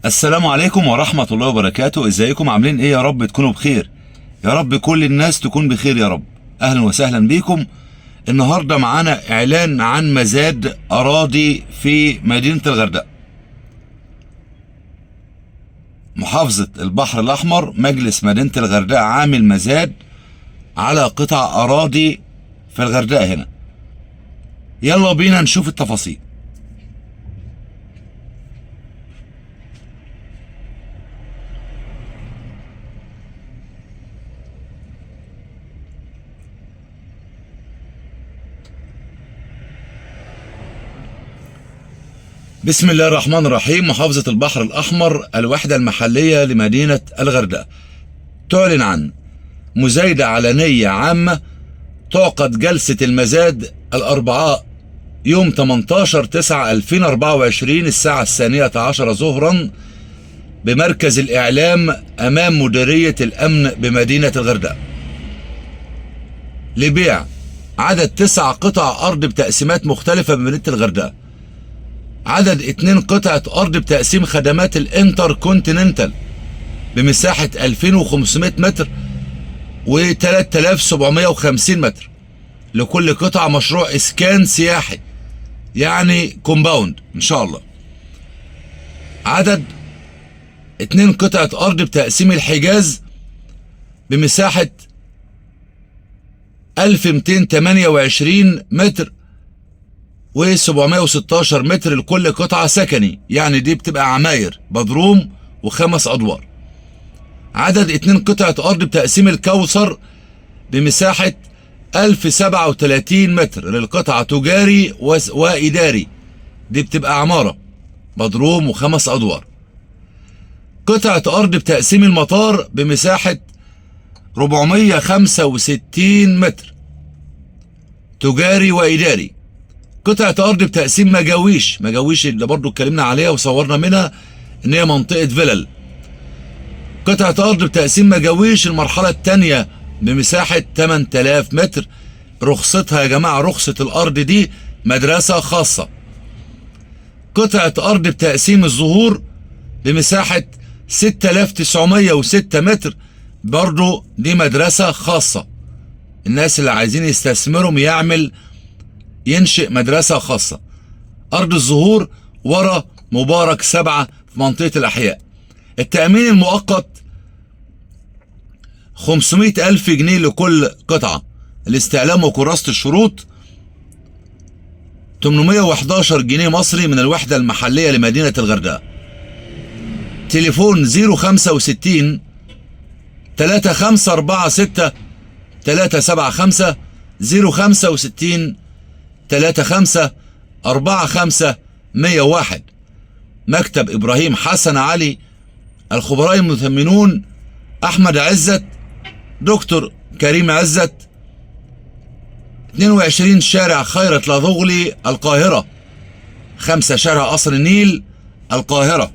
السلام عليكم ورحمة الله وبركاته. ازيكم عاملين ايه؟ يا رب تكونوا بخير، يا رب كل الناس تكون بخير يا رب. اهلا وسهلا بيكم. النهاردة معانا اعلان عن مزاد اراضي في مدينة الغردقة، محافظة البحر الاحمر. مجلس مدينة الغردقة عامل مزاد على قطع اراضي في الغردقة هنا. يلا بينا نشوف التفاصيل. بسم الله الرحمن الرحيم. محافظة البحر الأحمر، الوحدة المحلية لمدينة الغردقة، تعلن عن مزايدة علنية عامة تعقد جلسة المزاد الأربعاء يوم 18/9/2024 الساعة 12 ظهرا بمركز الإعلام أمام مديرية الأمن بمدينة الغردقة، لبيع عدد 9 قطع أرض بتقسيمات مختلفة بمدينة الغردقة، عدد 2 قطعة أرض بتقسيم خدمات الانتر كونتيننتال بمساحة 2500 متر و 3750 متر لكل قطعة، مشروع إسكان سياحي يعني compound إن شاء الله. عدد 2 قطعة أرض بتقسيم الحجاز بمساحة 1228 متر و 716 متر لكل قطعة سكني، يعني دي بتبقى عماير بدروم و5 أدوار. عدد 2 قطعة أرض بتقسيم الكوثر بمساحة 1037 متر للقطعة تجاري وإداري، دي بتبقى عمارة بدروم و5 أدوار. قطعة أرض بتقسيم المطار بمساحة 465 متر تجاري وإداري. قطعة أرض بتقسيم مجاويش، مجاويش اللي برضو اتكلمنا عليها وصورنا منها إن هي منطقة فيلل. قطعة أرض بتقسيم مجاويش المرحلة الثانية بمساحة 8000 متر، رخصتها يا جماعة رخصة الأرض دي مدرسة خاصة. قطعة أرض بتقسيم الزهور بمساحة 6906 متر، برضو دي مدرسة خاصة. الناس اللي عايزين يستثمروا يعمل ينشئ مدرسة خاصة. أرض الزهور ورا مبارك 7 في منطقة الأحياء. التأمين المؤقت 500 ألف جنيه لكل قطعة. الاستعلام وكراسة الشروط 811 جنيه مصري من الوحدة المحلية لمدينة الغردقة. تليفون 065 3546 375 065 35 45 101. مكتب إبراهيم حسن علي. الخبراء المثمنون أحمد عزت، دكتور كريم عزت، 22 شارع خيرت لاظوغلي القاهرة، 5 شارع قصر النيل القاهرة.